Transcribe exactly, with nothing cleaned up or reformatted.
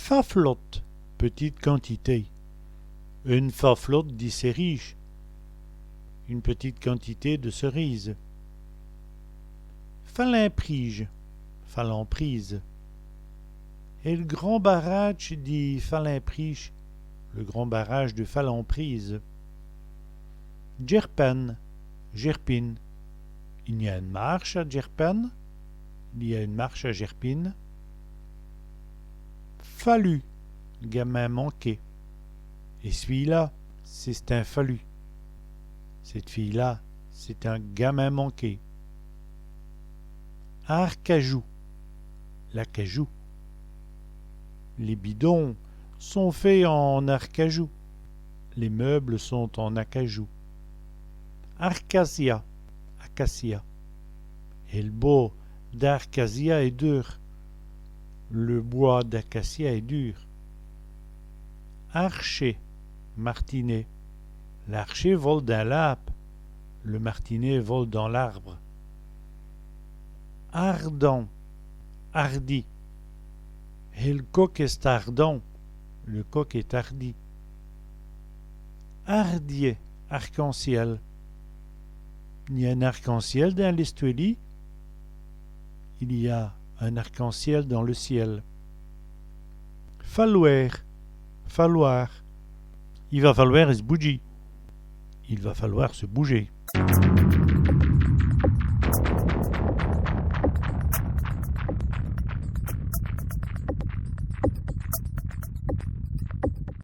Faflote, petite quantité. Ène faflote di cèrijis. Une petite quantité de cerises. Falimprise, Falamprise. Èl grand barâdje di Falimprise, le grand barrage de Falamprise. Djèrpène, Gerpinne. I gn-a ène mârche à Djèrpène. Il y a une marche à Gerpinne. Falu, gamin manqué. Èt ç'fîye-là, c'è-st-in falu. Cette fille-là, c'est un gamin manqué. Arcajou, l'acajou. Lès bidons sont fêts en arcajou. Les meubles sont en acajou. Arcasia, acacia. Èl bos d'arcasia èst dur. Le bois d'acacia est dur. Archet, martinet. L'archet vole dins l'âbe. Le martinet vole dans l'arbre. Ardant, hardi. Èl coq èst ardant. Le coq est hardi. Ardièt, arc-en-ciel. I gn-a in arc-en-ciel dins l'èstwèlî. Il y a un arc-en-ciel dans le ciel. Falwêr, falwâr. I va falwêr s' boudjî. Il va falloir se bouger.